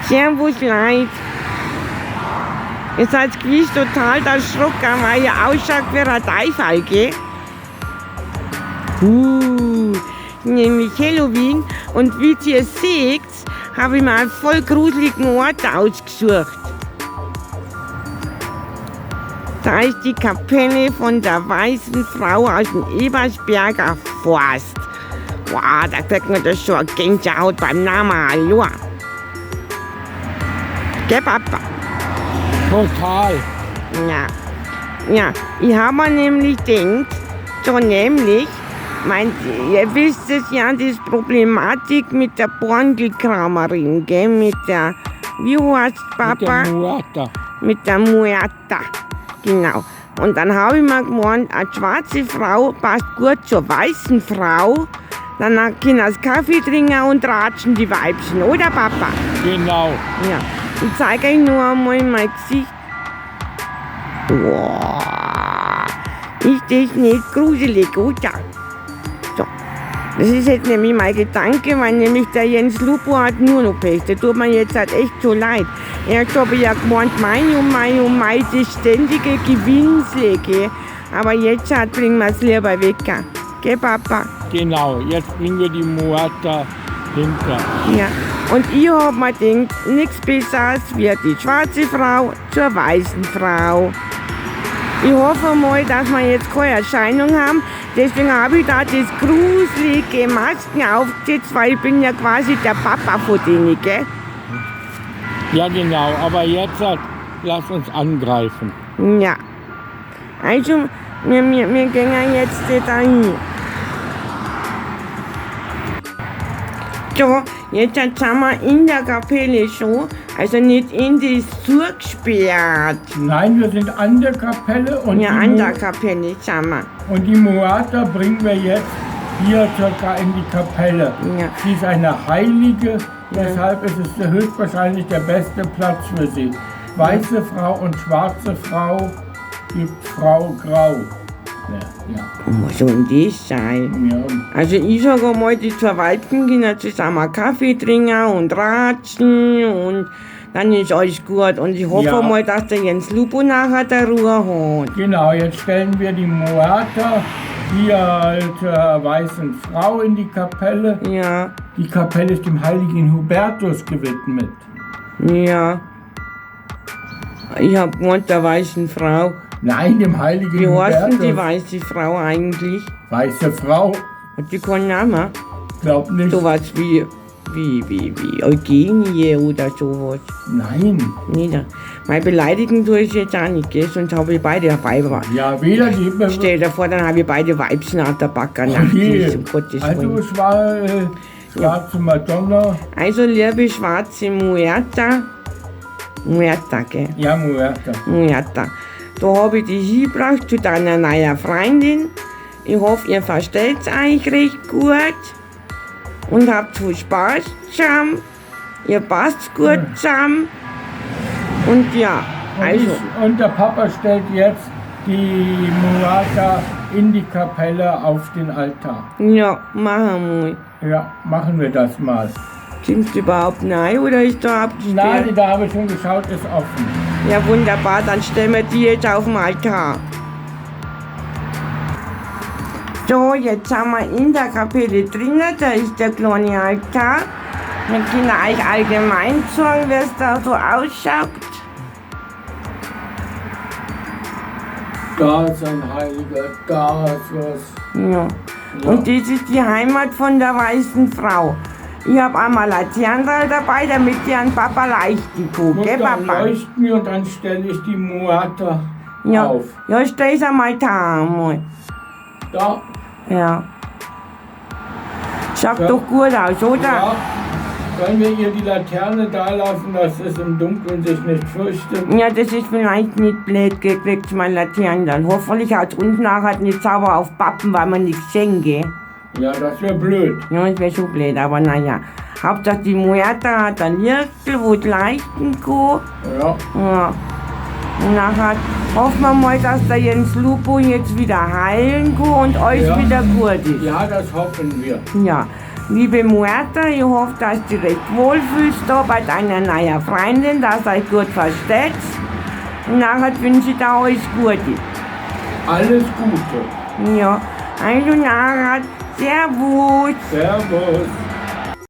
Servus Leute. Ihr seid gewiss total erschrocken, weil ihr ausschaut wie ein Teufel, gell? Nämlich Halloween und wie ihr seht, habe ich mir einen voll gruseligen Ort ausgesucht. Da ist die Kapelle von der Weißen Frau aus dem Ebersberger Forst. Wow, da kriegt man das schon eine Gänsehaut beim Namen. Hallo. Gell, Papa? Total. Ja. Ja, ich habe mir nämlich gedacht, so nämlich, mein, ihr wisst es ja, die Problematik mit der Borngelkramerin, gell, mit der, wie heißt Papa? Mit der Muerta. Mit der Muerta, genau. Und dann habe ich mir gemeint, eine schwarze Frau passt gut zur weißen Frau. Dann können sie Kaffee trinken und ratschen die Weibchen, oder Papa? Genau. Ja. Ich zeige euch nur einmal mein Gesicht. Wow. Ist das nicht gruselig, oder? So. Das ist jetzt nämlich mein Gedanke, weil nämlich der Jens Lupo hat nur noch Pech. Der tut mir jetzt halt echt so leid. Er hat aber ja gemeint, mein und mein und mein, das ständige Gewinsel, gell? Aber jetzt halt bringen wir's lieber weg, gell, Papa? Genau, jetzt bringen wir die Muerta hinter. Ja, und ich hab mir gedacht, nichts Besseres wie die schwarze Frau zur weißen Frau. Ich hoffe mal, dass wir jetzt keine Erscheinung haben. Deswegen habe ich da das gruselige Masken aufgesetzt, weil ich bin ja quasi der Papa von denen, gell? Ja, genau, aber jetzt halt, lass uns angreifen. Ja. Also, wir gehen jetzt da hin. So, jetzt sind wir in der Kapelle schon, also nicht in die ist zugesperrt. Nein, wir sind an der Kapelle und Ja, die an der Kapelle sind wir. Und die Muerta bringen wir jetzt hier circa in die Kapelle. Ja. Sie ist eine Heilige, deshalb ist es höchstwahrscheinlich der beste Platz für sie. Weiße Frau und schwarze Frau gibt Frau Grau. Ja, ja. Was soll denn das sein? Ja. Also ich sag einmal, die zwei Weibchen können zusammen Kaffee trinken und ratschen und dann ist alles gut. Und ich hoffe mal, dass der Jens Lupo nachher der Ruhe hat. Genau, jetzt stellen wir die Muerta hier zur weißen Frau in die Kapelle. Ja. Die Kapelle ist dem heiligen Hubertus gewidmet. Ja. Ich hab gemeint, der weißen Frau. Nein, dem heiligen Wie heißt denn die Hubertus. weiße Frau eigentlich? Weiße Frau? Hat die keinen Namen? Glaub nicht. Sowas wie Eugenie oder sowas. Nein. Nicht. Mein beleidigen tue ich jetzt auch nicht, gell? Sonst habe ich beide Weiber. Ja, weder die Stell dir vor, dann habe ich beide Weibchen auf der Backe. Oh je. Um Gottes Also Willen. schwarze Madonna. Also liebe schwarze Muerta. Muerta, gell? Ja, Muerta. Muerta. Da habe ich dich hingebracht zu deiner neuen Freundin. Ich hoffe, ihr versteht euch recht gut und habt viel Spaß zusammen. Ihr passt gut zusammen. Und ja, Und also. der Papa stellt jetzt die Muerta in die Kapelle auf den Altar. Ja, machen wir. Ja, machen wir das mal. Kommst du überhaupt rein oder ist da abgesperrt? Nein, da habe ich schon geschaut, ist offen. Ja, wunderbar, dann stellen wir die jetzt auf den Altar. So, jetzt sind wir in der Kapelle drinnen, da ist der kleine Altar. Wir können euch allgemein zeigen, wie es da so ausschaut. Da ist ein Heiliger, da ist was. Ja. Ja. Und das ist die Heimat von der weißen Frau. Ich hab einmal Laternenteil dabei, damit die an Papa leuchten kann, Und gell, dann Papa? leuchten wir und dann stelle ich die Muerta Ja. auf. Ja, stell sie einmal da einmal. Da. Ja. Schaut Ja. doch gut aus, oder? Ja. Sollen wir ihr die Laterne da lassen, dass es im Dunkeln sich nicht fürchtet? Ja, das ist vielleicht nicht blöd, gell, kriegt's mal Laterne dann. Hoffentlich hat's uns nachher nicht sauber auf Pappen, weil wir nichts sehen, gell? Ja, das wär blöd. Ja, das wär schon blöd, aber naja. Hauptsache die Muerta hat ein Lichtel, wo es leuchten kann. Ja. Ja. Und nachher hoffen wir mal, dass der Jens Lupo jetzt wieder heilen kann und alles Ja. wieder gut ist. Ja, das hoffen wir. Ja. Liebe Muerta, ich hoffe, dass du dich recht wohlfühlst da bei deiner neuen Freundin, dass ihr euch gut versteht. Und nachher wünsche ich dir alles Gute. Alles Gute. Ja, also nachher, Servus. Servus.